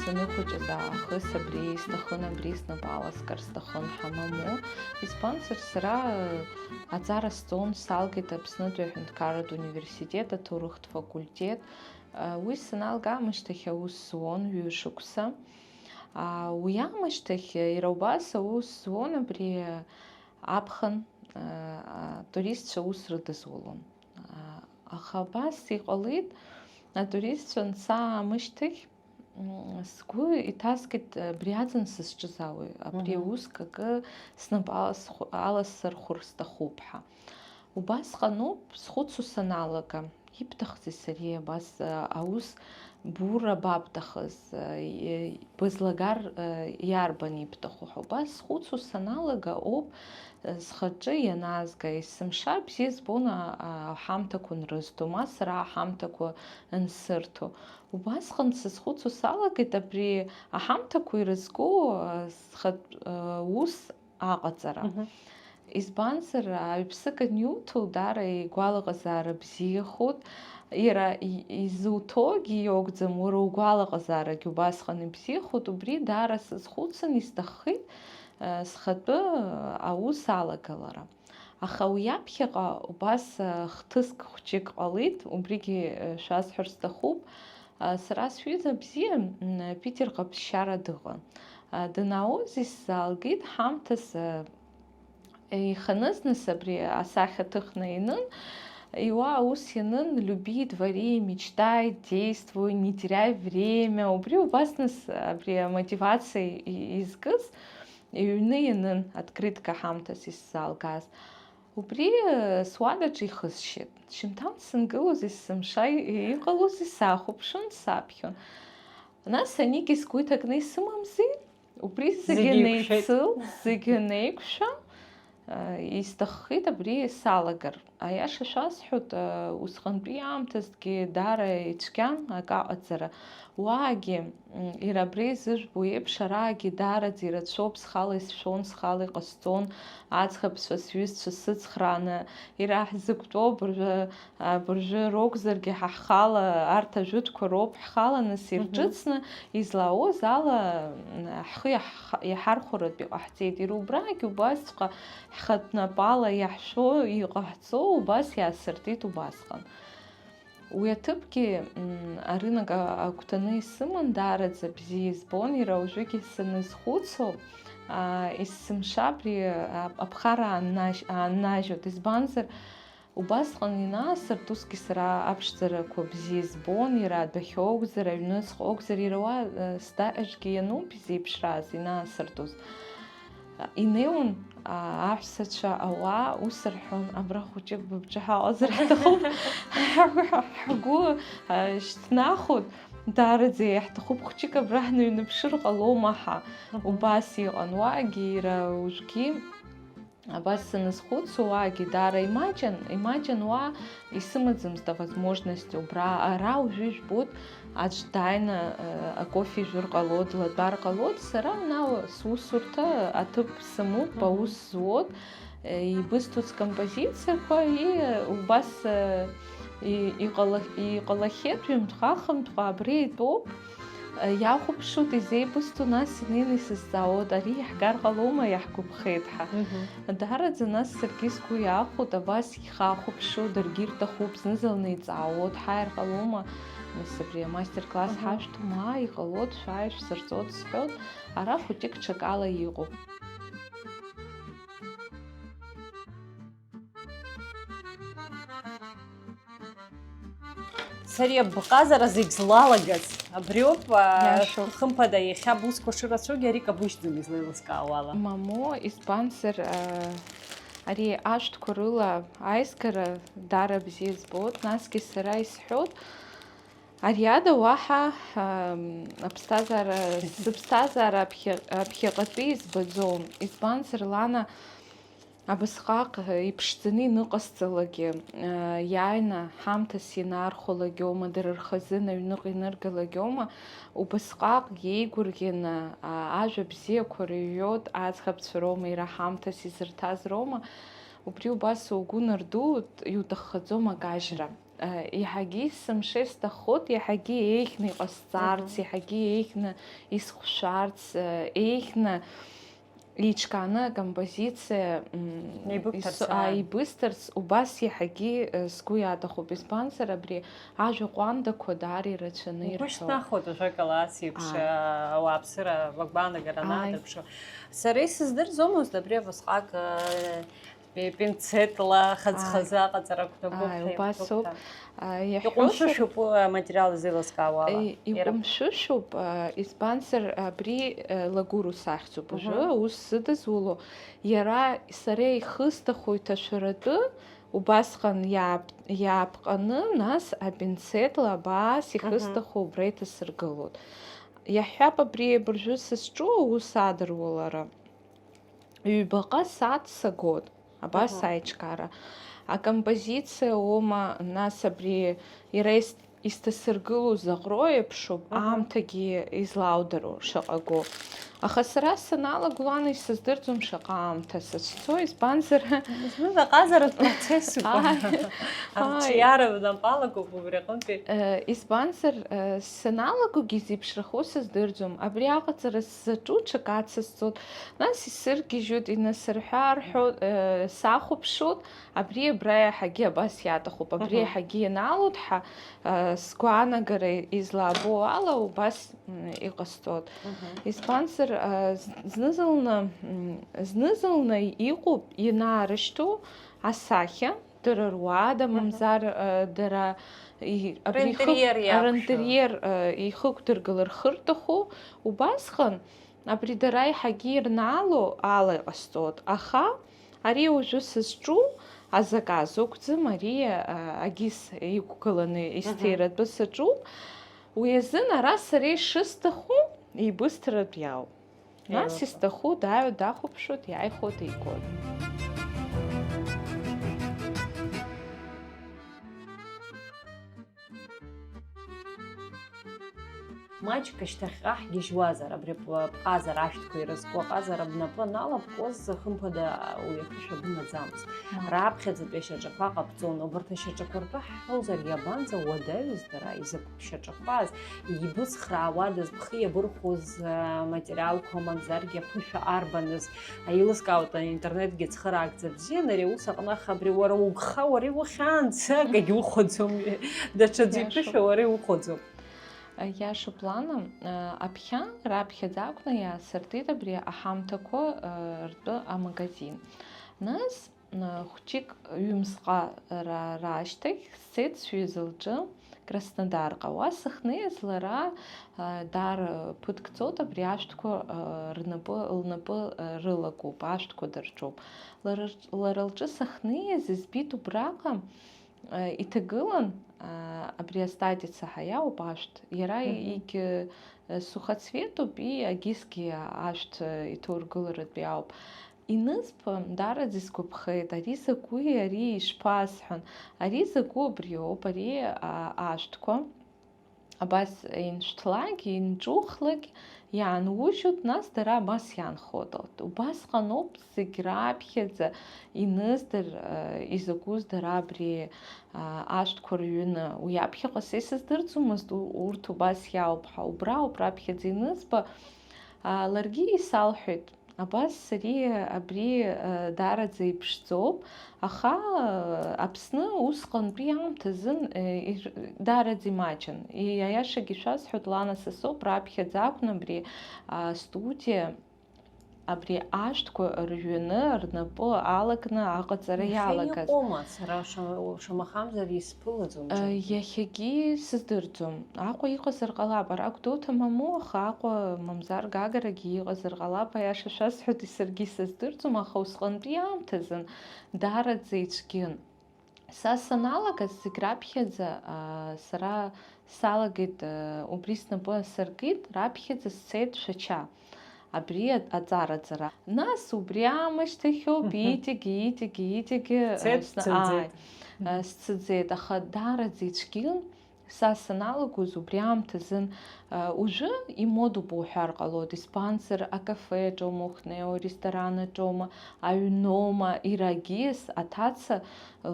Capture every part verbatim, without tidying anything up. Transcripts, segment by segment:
Саныхәыҷыз аахыс абри сҭахын, абри снапы аласкыр сҭахын ҳәа мамоу. Избанзар, сара, э, аҵара сҵон, салгеит Аԥснытәи аҳәынҭқарратә университет аҭоурыхтә факультет. Э, уи саналга аамышьҭахь аус зуон ҩышықәса. А, уи аамышьҭахь, э, иара убас аус зуон абри, э, аԥхын, э, атуристцәа аус рыдызулон. А, аха абас иҟалеит, атуристцәа анца аамышьҭахь, м, сгәы иҭаскит, э, абри аӡын сызҿыз ауаҩ, абри Мгм. аус акы снапы аласху-, аласырхәыр сҭахуп ҳәа. Убасҟаноуп схәыцуа саналага, ибҭахзи сареи абас, а, аус бура бабҭахыз, а, и-, бызлагар, а, иарбан ибҭаху ҳәа. Убас схәыцуа саналага ауп, а, схаҿы ианаазга, есымша бзиа збон, а, а, аҳамҭақәа анрызҭо, ма сара аҳамҭақәа ансырҭо. Убасҟан сызхәыцуа салагеит абри аҳамҭақәа ирызку, а, схатә, а, ус аҟаҵара. Мгм. Избанзар, аҩԥсык аниуҭо, даара игәалаҟазаара бзиахоит. Иара и-, изуҭогьы иоугӡам, уара угәалаҟазаарагьы убасҟан ибзиахоит. Убри даара сазхәыцын, исҭаххеит, э, схатәы, э, аус алагалара. Аха уи аԥхьаҟа убас, э, хҭыск хәҷык ҟалеит, убригьы, э, шәасҳәар сҭахуп. Э, сара сҩыза бзиа, м, Питерҟа ԥсшьара дыҟан. Э, данаоз исзаалгеит ҳамҭас, э, Иханыз нас абри асахьа ҭыхны ианын, иуа аус ианын, «Люби, твори, мечтай, действуй, не теряй время». Убри убас нас абри амотивациа и-, изкыз, иҩны ианын открытка ҳамҭас исзаалгаз. Убри, э, суадаҿы ихысшьит. Шьымҭан сангылоз есымша и-, иҟалози сахәаԥшуан, саԥхьон. Нас аник сгәы иҭакны исымамзи? Убри зегьы Зегьы еиқәшәеит. Неицыл, зегьы неиқәшәа, а, исҭаххеит абри салагар. Аиаша шәасҳәоит, а, усҟантәи аамҭазҭгьы даара ицәгьан акы аҟаҵара. Уаагьы, м, иара абри зыжәбо еиԥш, араагьы даараӡа ирацәоуп, схала исшәон, схала иҟасҵон, аӡӷабцәа, сҩызцәа сыцхрааны, ираҳзықәтәоуп, абыржәы, абыржәы ракәзаргьы ҳа ҳхала, арҭ ажәытәқәа роуп, ҳхала нас Мгм. Ирҿыцны, излаауаз ала, м, ҳхы иаҳ-, иаҳархәаратә иҟаҳҵеит. Иара убрагь убасҵәҟьа ҳхатә напала иаҳшәо, иҟаҳҵо убас иаасыртит убасҟан. Уи аҭыԥгьы, м, арынак а-, агәҭаны исыман, даараӡа бзиа избон, иара уажәыгьы саназхәыцуа, а, есымша абри, а, аԥхара ааннажь-, ааннажьуеит. Избанзар, убасҟан инаасырт, усгьы сара аԥшӡарақәа бзиа збон, иара адәахьоугзар, аҩныҵҟоугзар, иара уа, э, сдаҟьаҿгьы иануп изеиԥшрааз инаасыртуз. Инеиуан, а, аҳәсацәа, ауаа, ус рҳәон, «Абра хәыҷык быбжьы ҳаҟазар ҳҭахуп, ҳгәы, а, шьҭнахуеит, даараӡа иаҳҭахуп, хәыҷык абра ҳныҩныԥшыр ҟалома ҳа?» Мгм. Убас иҟан, уаагьы иара уажәгьы Абас саназхәыцуа, уаагьы даара имаҷын, имаҷын уа, исымаӡамызт авозможность убра, ара уажәы ижәбоит, аӡә дааины, э, акофе ижәыр ҟалоит, длатәар ҟалоит, сара ана сусурҭа аҭыԥ сымоуп, Мгм. Аус зуоит, э, ибысҭоит скомпозициақәа, и убас, э, и-, иҟала-, иҟалахьеит ҩынтәҟа-хынтәҟа абри итәоуп. Иахәаԥшуеит, изеибысҭо, нас инеины исызҵаауеит, ари иаҳгар ҟалома, иаҳгәаԥхеит ҳәа. Мгм. Даараӡа нас саргьы сгәы иахәоит, абас ихахәаԥшуа, даргьы ирҭахуп, зны-зынла иҵаауеит, ҳааир ҟалома, нас абри амастер-класс Мгм. Ҳашәҭома, аа, иҟалоит, шәааи, шәсырҵоит, сҳәоит, ара хәыҷык ҽакала иҟоуп. Сариа, бҟазара зегь злалагаз абриоуп, а, Иашоуп. Хымԥада, иахьа бусқәа шырацәоугьы ари кабушьӡам излеилыскаауала. Мамоу, избанзар, а, ари ашәҭқәа рыла аизгара даара бзиа збоит, насгьы сара исҳәоит, ари ада уаҳа, ам, аԥсҭазаара, сыԥсҭазаара аԥхьа-, аԥхьаҟатәи избаӡом, избанзар, Лана, Абасҟак иԥшӡаны иныҟасҵалакгьы, иааины ҳамҭас инархәалакгьоума, дара рхазына аҩныҟа иныргалакгьоума, убасҟак иеигәырӷьаны, ажәа бзиақәа рыҩуеит аӡӷабцәа роума иара ҳамҭас изырҭаз роума, убри убас угәы нардууеит, иуҭаххаӡом акажьра. Еиҳагьы сымшеи сҭаххоит, иаҳагьы еиӷьны иҟасҵарц, Мгм. Еиҳагьы еиӷьны исхәшәарц, еиӷьны еиҿкааны акомпозициа, м, Еибыбҭарц, исо-, аа. Ааибысҭарц убас иаҳагьы, э, сгәы иаҭахуп, избанзар, абри ажәа ҟәандақәа даара ирацәаны Угәы ирҳәо. Шьҭнахуеит уажәы акалаҭ еиԥш, Ааи. Ауааԥсыра агәаанагара Ааи. Анааҭырԥшуа. Сара исыздырӡомызт абри абасҟак, э, пи-, пинцетла хаз-, Ааи. Хазы аҟаҵара акәнагоуп Ааи, ҳәа убас иахәҭоуп ауп. Ҳәа. Ааи, иаҳәозар, Иҟәымшәышәуп уи аматериал зеилыскаауа ала. Ааи, Иара- иҟәымшәышәуп, ааи, избанзар, абри, э, Лагуру сахьӡуп уажәы, Мгм. Ус сыдызуло, иара сара ихысҭахо иҭашәаратәы, убасҟан иаап-, иаапҟаны, нас апинцетла абас Мгм. Ихысҭахо убра иҭасыргылоит. Иаҳҳәап, абри абыржәы сызҿу аус адыруа лара. Ҩбаҟа сааҭ сагот, абас Аҳа. Аиҿкаара. Акомпозициа уоума, нас абри иара ис-, исҭасыргылоз аҟроу еиԥшуп, Аҳа. Аамҭагьы излаудыруа шаҟа гәоу. Аха сара саналаг, Лана, исыздырӡом шаҟа аамҭа сызцо, избанзар, Зны аҟазаратә процессуп. Ааи. Арҿиара Ааи. Напалагоуп убри аҟынтәи. Э, избанзар, э, саналагогьы зеиԥшрахо сыздырӡом. Абри аҟаҵара сзаҿу ҽак ацысҵоит. Нас исыргьежьуеит, инасырҳәы-аарҳәуеит, э, сахәаԥшуеит, абри абра иаҳагьы абас иаҭахуп, абри Мгм. Иаҳагьы ианалоит ҳәа, э, сгәаанагара излаабо ала убас, м, иҟасҵоит. Мгм. Избанзар, э, з-, зны-зылны, м, зны-зылны иҟоуп ианаарышьҭоу асахьа, дара руаада, Мгм. Мамзар, э, дара и-, абри ихы-, Ринтериер иақәшәо. Ринтериер, э, ихықәдыргылар хырҭаху, убасҟан Абри дара иаҳагьы ирнаало ала иҟасҵоит, аха ари уажәы сызҿу азаказ акәӡам, ари, а, агьыс иқәгыланы Мгм. Исҭиратәы саҿуп. Уи азын ара сара ишысҭаху еибысҭаратә иауп. Нас Еилыркаап. Исҭаху дааиуеит, дахәаԥшуеит, иааихәоит, игоит. Маҷк ашьҭахьҟа ҳгьежьуазар, абри бҟазара ашәҭқәа ирызку аҟазара бнапы аналабкуаз, хымԥада, уи аԥышәа бымаӡамызт. Мап. Раԥхьаӡатәи ашьаҿақәа ҟабҵон, убарҭ ашьаҿақәа ртәы ҳҳәозар, иабанӡа уадаҩыз дара, изакәтә шьаҿақәаз, ибыцхраауадаз, бхы иабырхәоз, а, материалқәа, мамзаргьы аԥышәа арбаныз, аилыскаауеит, аинтернетгьы цхыраагӡа бзиан ари аус аҟны, аха абри уара угха, уара иухьаанӡа акагьы ухәаӡом, даҽаӡәы Иашоуп. Иԥышәа уара иухәаӡом. Иашоуп, Лана, аԥхьа раԥхьаӡа акәны иаасыртит абри аҳамҭақәа ртәы амагазин. Нас, хәҷык ҩымсҟа ра-, раашьҭахь сцеит сҩыза лҿы Краснодарҟа. Уа сахьнеиз лара, даара ԥыҭк ҵуеит, абри ашәҭқәа рнапы, лнапы рылагоуп, ашәҭқәа дырҿоуп. Лара, лара лҿы сахьнеиз избеит убраҟа, Э, иҭагылан, а, абри астадиа цаҳаиа ауп ашәҭ. Иара Мгм. Егь, э, сухоцветуп, и агьысгьы ашәҭ, э, иҭоургыларатәи ауп. Инызба, даараӡа исгәаԥхеит, ари закәи, ари ишԥасҳәан, ари закәу абри ауп, ари, а, ашәҭқәа. Абас иншәҭлак, инҿухлак, иаанужьуеит, нас дара абас иаанхоит. Убасҟаноуп зегь раԥхьаӡа иныздыр, э, изакәыз дара абри, а, ашәҭқәа рҩыны. Уи аԥхьаҟа са исыздырӡомызт, у-, урҭ убас иауп ҳәа. Убра ауп раԥхьаӡа инызба, а, ларгьы исалҳәеит. Абас сари абри, э, даараӡа иԥшӡоуп, аха, э, Аԥсны усҟантәи аамҭазын, э, ир-, даараӡа имаҷын. И-, аиашагьы шәасҳәоит, Лана, са соуп раԥхьаӡа акәны абри астудиа, абри ашәҭқәа ржәаны, рнапы алакны аҟаҵара Иахьа иалагаз. Иҟоума? Сара шам-, шамахамзар исԥылаӡом Э, џьаргьы. Иахьагьы сыздырӡом. Аҟәа иҟазар ҟалап, ара Гәдоуҭа мамоу, аха Аҟәа мамзар Гагарагьы иҟазар ҟалап, аиаша шәасҳәоит, саргьы исыздырӡом, аха усҟантәи аамҭазын даараӡа ицәгьан. Са саналагаз зегь раԥхьаӡа, аа, сара салагеит, э, убри снапы асыркит, раԥхьаӡа сцеит Шәача. Абри а-, аҵараҵара. Нас убри аамышьҭахьоуп Мгм. Итегьы, итегьы, итегьы, э, Сцеит, сна-, сцаӡеит. Ааи, э, сцаӡеит, аха даараӡа ицәгьан, Са саналагоз убри аамҭазын, а, уажәы имодоуп уҳәар ҟалоит, избанзар, акафеаҿоума уахьнеиуа, аресторан аҿоума, аҩноума, ирагьыс аҭаца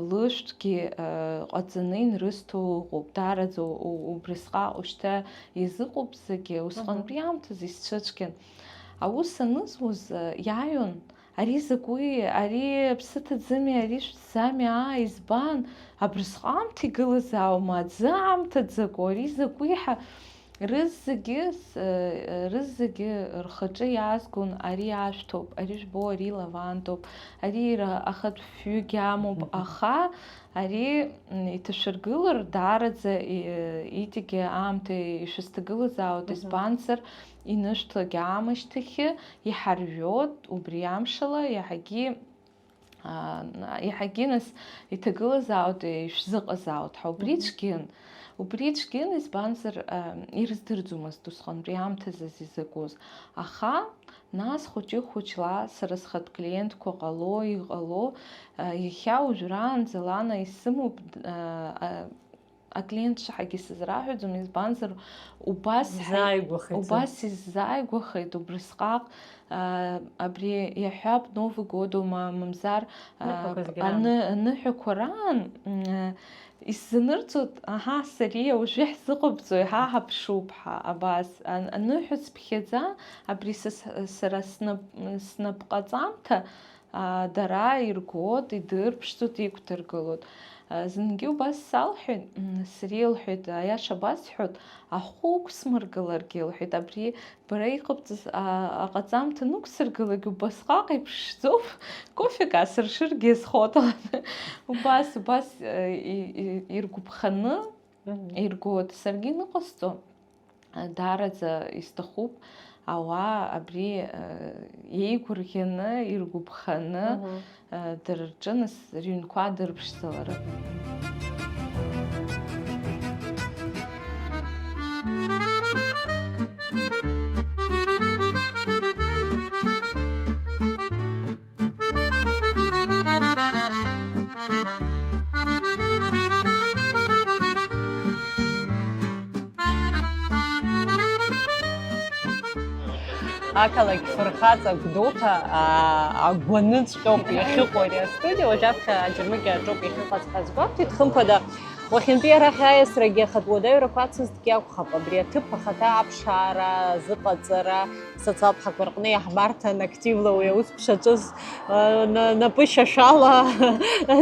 лышәҭгьы, а, ҟаҵаны инрысҭо ыҟоуп. Даараӡа у-, у-, убрысҟак ушьҭа изыҟоуп зегьы, усҟантәи Мгм. аамҭазы исцәыцәгьан. Аус анызуз, а, иааиуан, ари закәи, ари аԥсы ҭаӡыми, ари шәҭӡами, аа, избан, абрысҟак аамҭа игылазаауама, аӡы аамҭаӡакәу, ари закәи ҳәа, рызегьы, с-, э, рызегьы рхаҿы иаазгон, ари ашәҭоуп, ари жәбо, ари лавандоуп, ари ира-, ахатә фҩыгьы амоуп, Мгм. аха ари, м, иҭашәыргылар, даараӡа, и-, иҵегьы аамҭа ишәызҭагылазаауеит, Мгм. избанзар, инышәҭлак аамышьҭахьы иҳаржәуеит, убри амшала иаҳагьы, аа, иаҳагьы нас иҭагылазаауеит, ишәзыҟазаауеит ҳәа. Убри Мгм. цәгьан, убри цәгьан, избанзар, аа, ирыздырӡомызт усҟантәи аамҭазы изакәыз. Аха нас хәыҷы-хәыҷла сара схатә клиентқәа ҟало, иҟало, аа, иахьа уажәраанӡа Лана исымоуп, аа, а, аклиент шаҳагьы сызраҳәаӡом, избанзар, убас ҳа-, Изааигәахеит, убас исзааигәахеит убрысҟак, а, абри иаҳҳәап, Новый годоума, мамзар, а, Ныҳәақәа зегьы раан. аны-, аныҳәақәа раан, м, а, исзанырҵоит, аҳа, Сариа, уажәы иаҳзыҟабҵои, ҳа ҳаԥшуп ҳәа, абас, ан-, аныҳәа цыԥхьаӡа, абри са с-, сара снап-, снапҟаҵамҭа, аа, дара иргоит, идырԥшӡоит, иқәдыргылоит. Зынгьы убас салҳәеит, м, Сариа, лҳәеит, аиаша басҳәоит, ахәы уқәсмыргыларгьы, лҳәеит, абри бара иҟабҵаз, а, аҟаҵамҭа нықәсыргыларгьы убасҟак иԥшӡоуп, кофек аасыршыргьы иазхоит, лҳәеит. Убас, убас, э, и-, и-, иргәаԥханы, Мгм. иргоит. Саргьы ныҟасҵо, даараӡа исҭахуп ауаа абри, э, еигәырӷьаны, иргәаԥханы, Мгм. э, дара рҿы нас рыҩнқәа дырԥшӡалара. Ақалақь фырхаҵа Гәдоуҭа, аа, агәаныҵәҟьоуп иахьыҟоу ари астудиа, уажәаԥхьа аџьармыкьа аҿоуп иахьыҟаз ҳәа азгәарҭеит, хымԥада, уахьынтәи арахь аиасрагьы ахатә уадаҩрақәа ацызҭгьы акәхап, абри аҭыԥ ахаҭа аԥшаара, азыҟаҵара, социалтә ҳақәа рҟны иаҳбарҭан активла уи аус бшаҿыз, а, на-, напышьашәала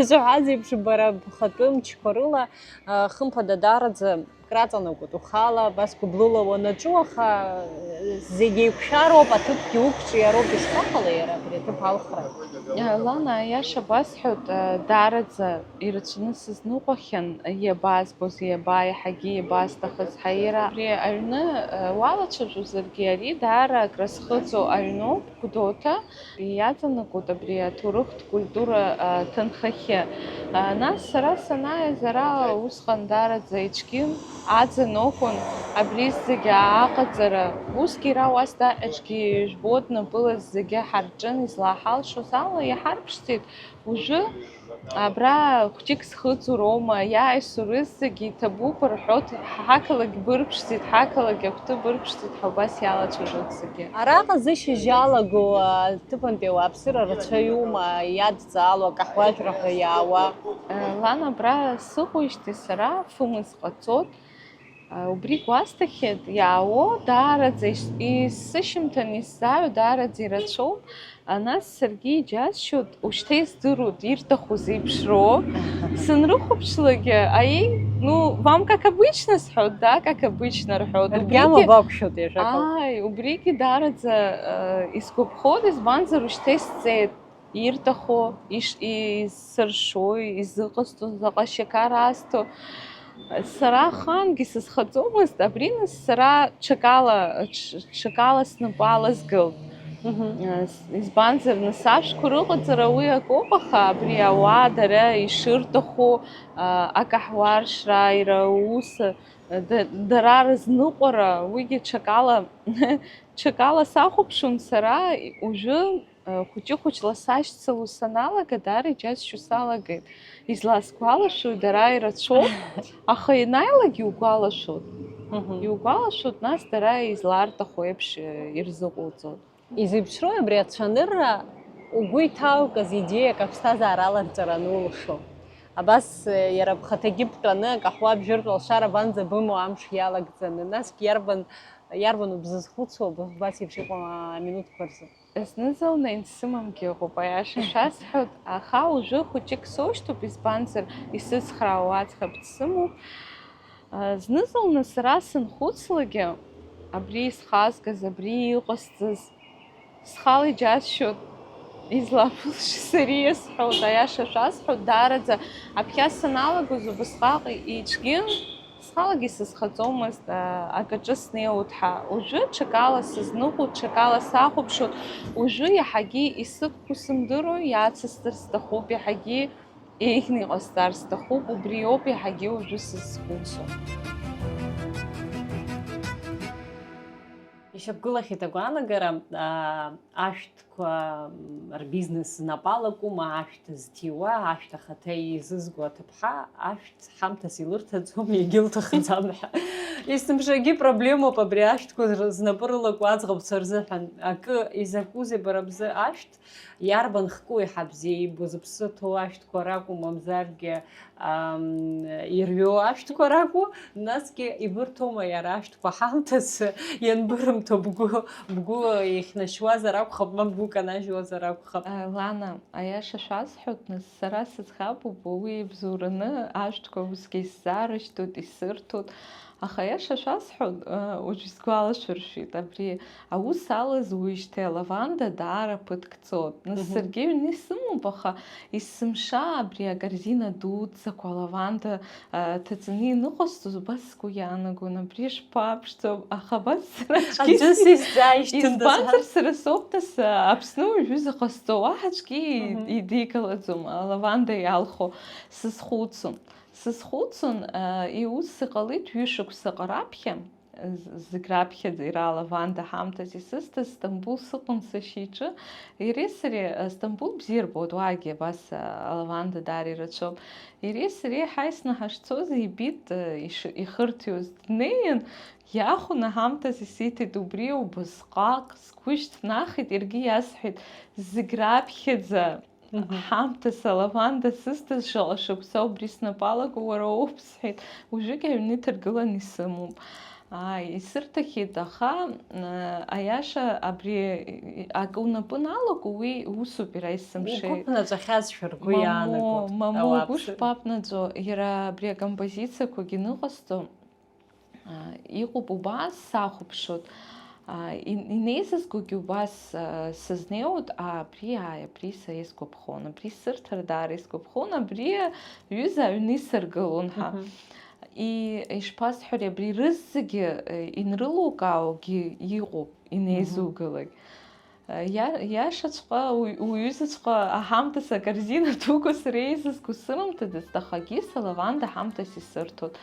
зҳәаз еиԥш, бара бхатәы мчқәа рыла, а, хымԥада, даараӡа краҵанакуеит ухала, абас гәыблыла уанаҿу, аха, а, зегь еиқәшәароуп, аҭыԥгьы уқәҿиароуп, ишԥаҟалеи иара абри аҭыԥ алхра? Лана, аиаша басҳәоит, а, даараӡа ирацәаны сызныҟәахьан, иабаазбоз, иаба-, иаҳагьы иабаасҭахыз ҳәа иара. Абри аҩны, а, уалацәажәозаргьы, ари даара акрызхыҵуа аҩноуп, Гәдоуҭа. Иаҵанакуеит абри аҭоурыхтә культура, а, ҭынхахьы. А, нас сара санааиз ара усҟан даараӡа ицәгьан, аӡын акәын абри зегьы аҟаҵара. Усгьы иара уа сдаҟьаҿгьы ижәбо днапылаз зегьы ҳарҿын, излаҳалшоз ала иҳарԥшӡеит. Уажәы абра хәҷык схыҵуроума, иааису рызегьы иҭабуп рҳәоит, ҳақалақь бырԥшӡеит, ҳақалақь агәҭы бырԥшӡеит ҳәа убас иалацәажәоит зегьы. Араҟа зышьыжь алаго аҭыԥантәи ауааԥсыра рацәаҩума, иадҵаало акаҳуажәра ҳәа иаауа? Лан, абра сыҟоижьҭеи сара фымз ҟаҵоит. Убри гәасҭахьеит, иаауо даараӡа ис-, исышьамҭан исзааҩуа даараӡа ирацәоуп. Нас саргьы иџьасшьоит, ушьҭа издыруеит ирҭаху зеиԥшроу. Сынрыхәаԥшлакгьы, аиеи, ну, вам как обычно сҳәоит, да, как обычно рҳәоит. Ргьама Убригьы бақәшәоит, иашак ауп. Ааи, убригьы даараӡа, э, исгәаԥхоит, избанзар, ушьҭа исҵеит. Ирҭаху, иш-, исыршои, изыҟасҵо, заҟа шьақар асҭо. Сара ахаангьы сызхаҵомызт, абри нас сара ҽакала, ҽ-, ҽакала снапы алазгылт. Мгм. Э, с-, избанзар, нас ашәқәа рыҟаҵара уи акоуп, аха абри ауаа дара ишырҭаху, а, акаҳуа аршра, иара ус, Да-, дара рызныҟәара, уигьы ҽакала, ҽакала сахәаԥшуан сара, уажәы, э, хәыҷы-хәыҷла сашьцыло саналага, даара иџьасшьо салагеит. Изласгәалашәои, дара ирацәоуп, аха ианааилак иугәалашәоит. Мгм. Иугәалашәоит, нас дара изларҭаху еиԥш, э, ирзыҟауҵоит. Изеиԥшрои абри ацәанырра, угәы иҭаукыз идеиак аԥсҭазаара аларҵәара анулшо? Абас, э, иара бхаҭагьы бтәаны, акаҳуа бжәыртә алшара банӡа бымоу амш иалагӡаны, насгь иарбан, иарбану бзызхәыцуа убас еиԥш иҟоу аминуҭқәа рзы? Зны-зынла исымамгьы ыҟоуп, аиаша шәасҳәоит, аха уажәы хәыҷык соушьҭоуп, избанзар, исыцхраауа аӡӷаб дсымоуп. А, зны-зынла сара сынхәыцлакгьы, абри исхазгаз, абри иҟасҵаз, схала иџьасшьоит, излаԥылшьа сара исҳәоит, аиаша шәасҳәоит, даараӡа аԥхьа саналагоз убасҟак ицәгьан, схалагьы сызхаҵомызт, а, акаҿы снеиуеит ҳәа. Уажәы ҽакала сызныҟәоит, ҽакала сахәаԥшуеит, уажәы иаҳагьы исықәу сымдыруа, иацысҵар сҭахуп, иаҳагьы еиӷьны иҟасҵар сҭахуп, убри иоуп иаҳагьы уажәы сызхәыцуа. Ишьақәгылахьеит агәаанагара, аа, ашәҭқәа, м, рбизнес знапы алакума, ашәҭ зҭиуа, ашәҭ ахаҭа изызго аҭыԥҳа, ашәҭ ҳамҭас илырҭаӡом, иагьылҭахӡам ҳәа. Есымшагьы проблемоуп абри ашәҭқәа р-, знапы рылаку аӡӷабцәа рзыҳәан. Акы, изакәызеи бара бзы ашәҭ? Иарбан хкы уи ҳабзиа ибо, зыԥсы ҭоу ашәҭқәа ракәу, мамзаргьы, ам, ирҩоу ашәҭқәа ракәу, насгьы ибырҭома иара ашәҭқәа ҳамҭас ианбырымҭо бгәы, бгәы еихьнашьуазар акәхап, ма бгәы канажьуазар акәхап? Лана, аиаша шәасҳәоит, нас, сара сыӡӷабуп, уи ибзоураны ашәҭқәа усгьы исзаарышьҭуеит, исырҭоит. Аха аиаша шәасҳәоит, уажә исгәалашәыршәеит, абри аус алаз уижьҭеи алаванда даара ԥыҭк ҵоит. Нас, мгм, саргьы аҩны исымоуп, аха есымша абри акорзина дуӡӡақәа алаванда, а, ҭаҵаны иныҟасҵоз убас сгәы иаанагон, абри шԥаԥшӡоу, аха абас сара аӡәгьы аӡәы ис-, сизҵааишьҭындаз ҳәа. Избанзар, сара соуп, нас, а, Аԥсны уажәы зыҟасҵо, уаҳа аӡәгьы, мгм, идикылаӡом алаванда иалху, сызхәыцуан. Сызхәыцуан, а, иус иҟалеит ҩышықәсаҟа раԥхьа, з-, зегь раԥхьаӡа иара алаванда ҳамҭас исызҭаз, Стамбул сыҟан сашьа иҿы. Иареи сареи, а, Стамбул бзиа рбоит, уаагьы абас, а, алаванда даара ирацәоуп. Иареи сареи ҳаисны ҳашцоз ибеит, а, иш-, ихырҭиуаз. Днеин, иахәаны ҳамҭас исиҭеит убри убасҟак, сгәы шьҭнахит, иаргьы иасҳәеит, зегь раԥхьаӡа. Мгм. Ҳамҭас алаванда сызҭаз шаҟа шықәса убри снапы алаку уара уоуп, сҳәеит. Уажәыгь аҩны иҭаргыланы исымоуп. Ааи, исырҭахьеит, аха, э, аиаша абри акы унапы налаку, уи усуп иара есымша. Уқәыԥнаҵәахьазшәа ргәы иаанагоит. Мамоу, мамоу, угәы шԥаԥнаҵәо, иара абри акомпозициақәагьы ныҟасҵо. А, иҟоуп убас, сахәаԥшуеит. А, ин-, инеизызгогьы убас, а, сызнеиуеит, а, абри, ааи, абри са исгәаԥхон, абри сырҭар даара исгәаԥхон, абри аҩыза аҩны исыргылон ҳәа. Мгм. И-, ишԥасҳәари, абри рызегьы, э, инрылукааугьы иҟоуп, инеизугалак. Мгм. Иа-, иашаҵәҟьа, уи-, уҩызаҵәҟьа аҳамҭас акорзина дуқәа сара еизызго сырымҭаӡацт, ахагьы салаванда ҳамҭас исырҭоит.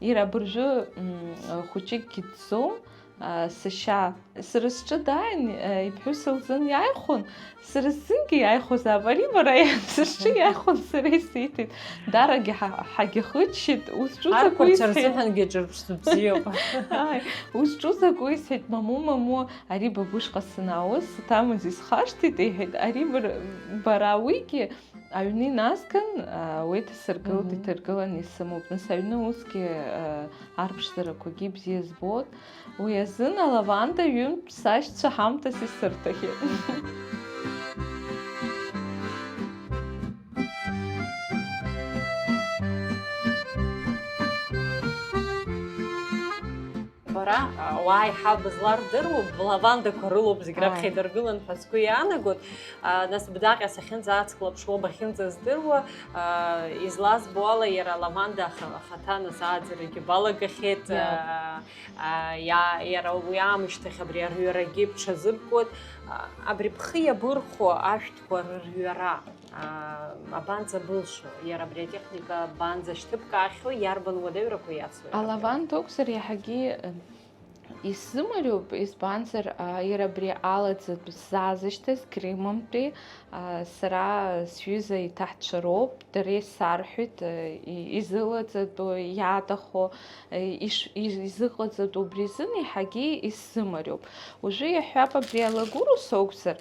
Иара абыржәы, м, хәыҷыкгьы дцом, а, сашьа. Сара сҿы дааин, а, иԥҳәыс лзын иааихон, сара сзынгьы иааихозаап, ари бара иан сышҿы иааихон, сара исиҭеит. Дарагьы ҳа-, ҳагьахыччеит, ус ҿыцақәа арԥарцәа исҳәеит. Рзыҳәангьы ҿырԥштәы бзиоуп. Ааи, ус ҿыцақәа исҳәеит, мамоу, мамоу, Ари ба бышҟа санаауаз, саҭамыз исхашҭит, иҳәеит, ари бар-, бара уигьы аҩны иназган, а, уеиҭасыргылт, мгм, иҭаргыланы исымоуп. Нас аҩны усгьы, а, арԥшӡарақәагьы бзиа збоит. Уи азын алаванда ҩынтә сашьцәа ҳамҭас исырҭахьеит. Бара, а, уаа иҳа бызлардыруа, блавандақәа рылоуп зегь раԥхьа, ааи, идыргылан ҳәа сгәы иаанагоит. А, нас бдаҟьа сахьынӡаацклаԥшуа, бахьынӡаздыруа, а, излазбо ала, иара алаванда аха-, ахаҭа нас ааӡарагьы балагахьеит, иа-, а, а, иа-, иара уи аамышьҭахь абри арҩарагьы бҽазыбкуеит. А, абри бхы иабырхәо ашәҭқәа рырҩара. Аа, абанӡа былшо, иара абри атехника абанӡа шьҭыбкаахьоу, иарбан уадаҩрақәа иацу иара абри? Алаван дакәзар иаҳагьы, э, исзымариоуп, избанзар, а, иара абри алаӡатә сзаазышьҭыз Крымымтәи, а, сара сҩыза иҭаҳцәа роуп, дара исарҳәеит, э, и-, изылаҵатәу, иаҭаху, э, иш-, из-, изыҟаҵатәу убри азын иаҳагьы исзымариоуп. Уажәы иаҳҳәап, абри алагурус акәзар,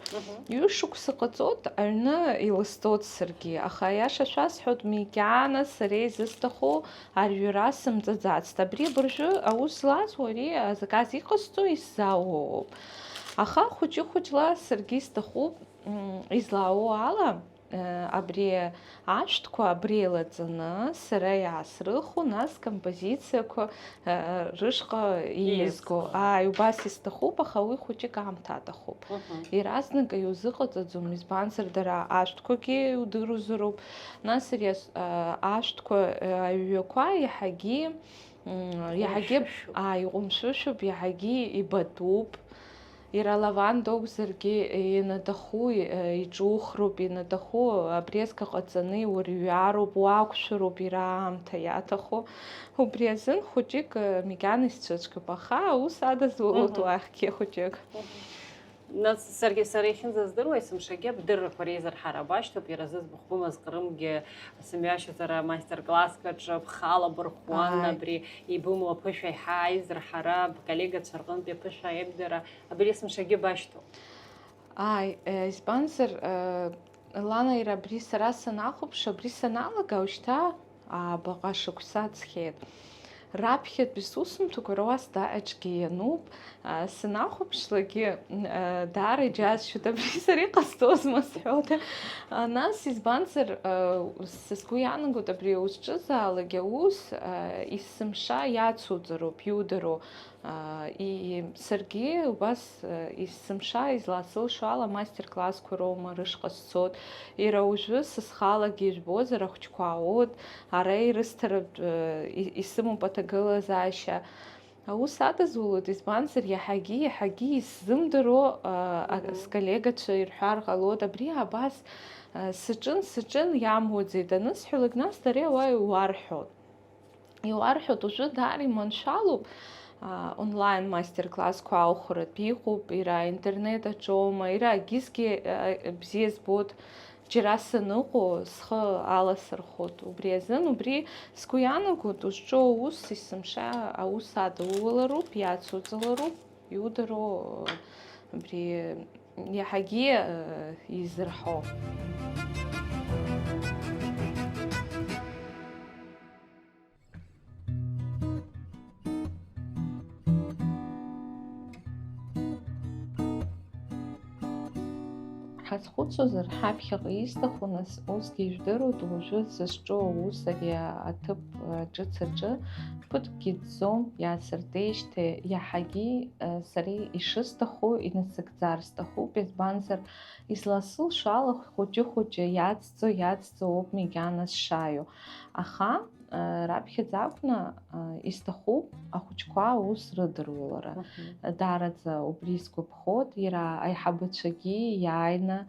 ҩышықәса ҟаҵоит аҩны илысҵоит саргьы, аха аиаша шәасҳәоит, макьана сара изысҭаху арҩра сымҵаӡацт. Абри абыржәы аус злаз уари азаказ иҟасҵо исзаауоуп. Аха хәыҷы-хәыҷла саргьы исҭахуп, м, излаауоу ала, э, абри ашәҭқәа абри еилаҵаны сара иаасрыхо, нас композициақәа, э, рышҟа ииазго. Ииазго. Ааи, убас исҭахуп, аха уи хәыҷык аамҭа аҭахуп. Мгм. Иаразнак иузыҟаҵаӡом, избанзар, дара ашәҭқәагьы иудыруазароуп. Нас ари ас-, а, ашәҭқәа, а, аҩҩақәа иаҳагьы, м, иаҳагьы, Иҟәымшәышәуп. Ааи, иҟәымшәышәуп, иаҳагьы ибатәуп. Иара Лаванда акәзаргьы, ианаҭаху, э, иҿухроуп, ианаҭаху абрезк аҟаҵаны иурҩароуп, уақәшәароуп, иара аамҭа иаҭаху. Убри азын хәыҷык, э, макьана исцәыцәгьоуп, аха аус адызулоит. Мгм. Уахьгьы хәыҷык. Мгм. Нас саргьы, сара иахьынӡаздыруа, есымшагьы абдыррақәа реизырҳара башьҭоуп, иара зыӡбахә бымаз Ҟрымгьы сымҩашьозар амастер-класск аҿы бхала бырхуан. Ааи. Абри ибымоу аԥышәа еиҳа аизырҳара, бколлегацәа рҟынтәи аԥышәа аимдара, абри есымшагьы башьҭоуп. Ааи, э, избанзар, э, Лана, иара абри сара санахәаԥш, абри саналага, ушьҭа, аа, баҟа шықәса ҵхьеит. Раԥхьатәи сусумҭақәа руа сдаҟьаҿгьы иануп, а, санахәаԥшлакгьы, м, а, даара иџьасшьоит, абри сара иҟасҵозма сҳәоит. А, нас, избанзар, а, са сгәы иаанагоит, абри узҿызаалак аус, а, есымша иацуҵароуп, иудароу. Аа, и-, саргьы убас, э, есымша изласылшо ала мастер-классқәа роума рышҟа сцоит. Иара уажәы са схалагьы ижәбозар, ахәыҷқәа аут, ара ирысҭаратә, э, и-, исымоуп аҭагылазаашьа. Аус адызулоит, избанзар, иаҳагьы, иаҳагьы исзымдыруа, а, а, Мгм. Сколлегацәа ирҳәар ҟалоит, абри абас, а, саҿын, саҿын, иамуӡеит анысҳәалак, нас дара уа иуарҳәоит. Иуарҳәоит, уажәы даара иманшәалоуп, а, онлайн мастер-классқәа аухаратә иҟоуп, иара интернет аҿоума, иара агьызгьы, а, бзиа збоит, џьара саныҟоу схы аласырхәуеит. Убри азын, убри сгәы иаанагоит, узҿу аус есымша аус адулалароуп, иацуҵалароуп, иудароу, а, абри иаҳагьы, а, изырҳау. Ҳазхәыцуазар, ҳаԥхьаҟа исҭаху, нас, усгьы ижәдыруеит, уажәы сызҿу аус ари аҭыԥ, а, ҿыц аҿы ԥыҭкгьы ӡӡом, иаасыртеижьҭеи иаҳагьы, а, сара ишысҭаху инасыгӡар сҭахуп, избанзар, изласылшо ала хәыҷы-хәыҷы иацҵо, иацҵо ауп макьана сшааиу. Аха, а, раԥхьаӡа акәны, а, исҭахуп ахәыҷқәа аус рыдырулара. Мгм. Даараӡа убри сгәаԥхоит, иара аиҳабацәагьы иааины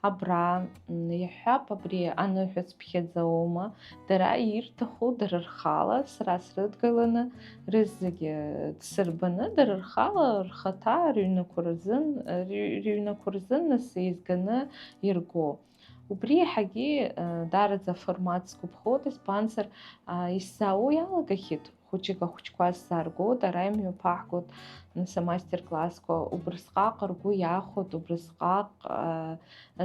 абра, м, иаҳҳәап, абри аныҳәа цыԥхьаӡа аума, дара ирҭаху дара рхала, сара срыдгыланы, рызегьы дсырбаны, дара рхала, рхаҭа, рыҩнақәа рзын, ры-, рыҩнақәа рзын нас еизганы ирго. Убри иаҳагьы, э, даараӡа аформат сгәаԥхоит, избанзар, а, исзаауа иалагахьеит, хәыҷык ахәыҷқәа сзааргоит, ара имҩаԥаҳгоит, нас, амастер-классқәа, убрысҟак ргәы иахәоит, убрысҟак, а,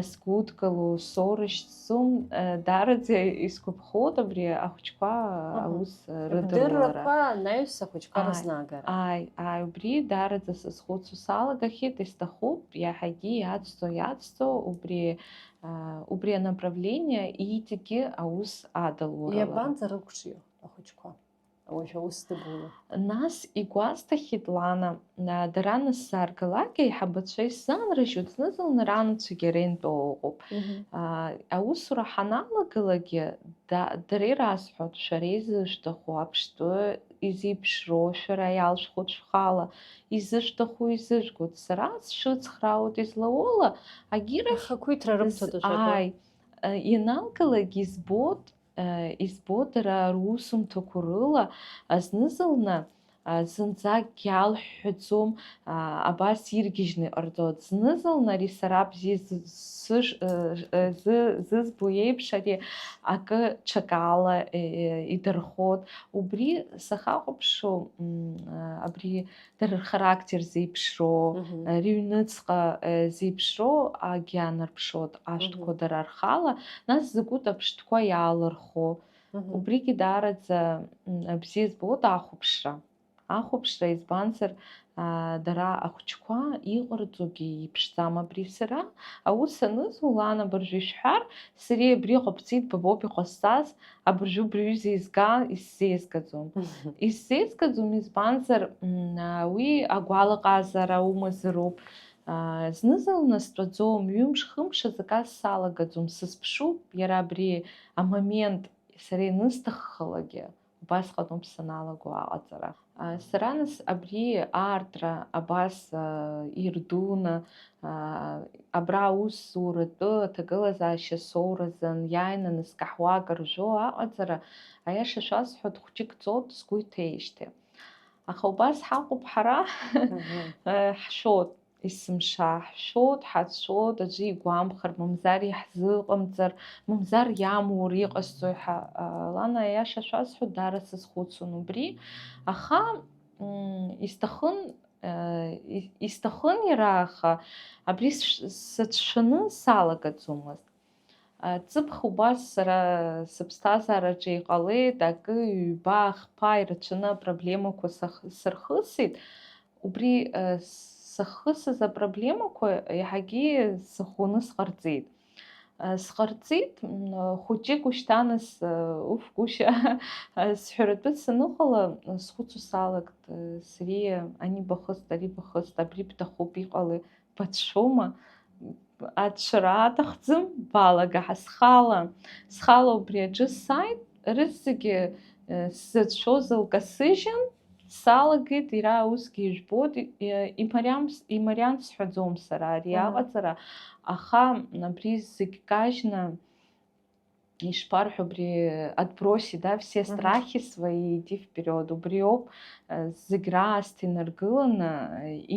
сгәыдкыло, соурышьҭӡом, э, даараӡа исгәаԥхоит абри ахәыҷқәа, мгм, аус, э, рыдыруара. Рдыррақәа анаҩс ахәыҷқәа, ааи, рызнагара. Ааи, ааи, убри даараӡа сазхәыцуа салагахьеит, исҭахуп, иаҳагьы иацҵо, иацҵо, убри, а, убри анаправление иҵегьы аус адылурала. Иабанӡа рықәҿио ахәыҷқәа? Уажә аус дыбула. Нас игәасҭахьеит Лана, а, дара нас сзааргалак, аиҳабацәа исзаанрыжьуеит, зны-зынла ранацәагьы ара интәо ыҟоуп. Мгм. А, аусура ҳаналагалакгьы, да-, дара ирасҳәоит, шәара изышәҭаху аԥштәы изеиԥшроу, шәара иалшәхәоит шәхала, изышәҭаху изыжәгоит. Сара сшыцхраауеит излауала, агьира. Ахақәиҭра рымҭоит з-, уажәадоу. Ааи. Ианалгалак избоит, избоит дара русумҭақәа рыла, зны-зынла зынӡакгьы иалҳәҳәаӡом, абас иргьежьны иҟарҵоит. Зны-зынла ари сара бзиа зызбо еиԥш ари акы ҽакала идырхоит. Убри сахьахәаԥшуа, абри дара рхарактер зеиԥшроу, рыҩныҵҟа зеиԥшроу агьанарԥшуеит ашәҭқәа дара рхала, нас закәытә аԥштәқәа иаалырхо. Убригьы даараӡа бзиа збоит ахәаԥшра. Ахәаԥшра, избанзар, дара ахәыҷқәа иҟарҵогьы иԥшӡам. Абри сара аус анызу, лан абыржәы ишәҳәар, сара абри ҟабҵеит, ба боуп иҟасҵаз, абыржәы убри ҩыза изга, исзеизгаӡом. Исзеизгаӡом, избанзар, уи агәалаҟазаара умазароуп. Зны-зынла стәаӡом, ҩымш-хымш азаказ салагаӡом, сызԥшуп иара абри амомент, сара ианысҭаххалагьы. Убасҟаноуп саналаго аҟаҵара. Сара нас абри аартра абас ирдуны, абра аусуратәы аҭагылазаашьа соуразын иааины нас каҳуак ржәо аҟаҵара, аиаша шәасҳәоит, хәҷык ҵоуп сгәы иҭеижьҭеи. Аха убас ҳаҟоуп ҳара, ҳшәоит. Есымша ҳшәоит, ҳацәшәоит, аӡәы игәамԥхар, мамзар иаҳзыҟамҵар, мамзар иамур иҟасҵои ҳәа. Лана, аиаша шәасҳәоит, даара сазхәыцуан убри, аха исҭахын, исҭахын иара, аха абри сацәшәаны салагаӡомызт. Ҵыԥх убас сара сыԥсҭазаараҿы иҟалеит, акы, ҩба, хԥа ирацәаны апроблемақәа сырхысит. Убри сахысыз апроблемақәа иаҳагьы сыӷәӷәаны сҟарҵеит. Сҟарҵеит, хәыҷык ушьҭанас уфгәышьа сҳәаратәы саныҟала, схәыцуа салагт, сариа ани бахыст, ари бахыст, абри бҭахуп, иҟалеи, бацәшәома? Ацәара аҭахӡам, балага ҳа схала. Схала убри аҿы сааит, рызегьы сзыцәшәоз лкасыжьын, салагеит, иара усгьы ижәбоит, имариам-, имариан сҳәаӡом сара ари аҟаҵара, аха абри зегь кажьны, ишԥарҳәо, абри отбросить, да, все страхи свои, иди вперёд, убриоуп зегь раасҭа инаргыланы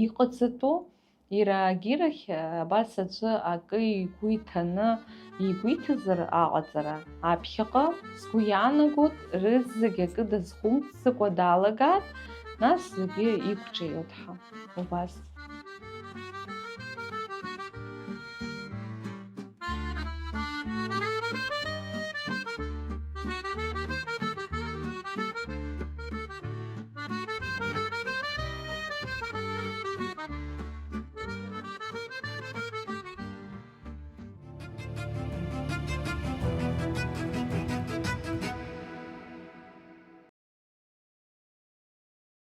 иҟаҵатәу. Иара агьырахь абас аӡәы акы игәы иҭаны игәы иҭазар аҟаҵара, аԥхьаҟа, сгәы иаанагоит, рызегь акы дазхәымҵӡакәа далагап, нас зегьы иқәҿиоит ҳәа. Убас.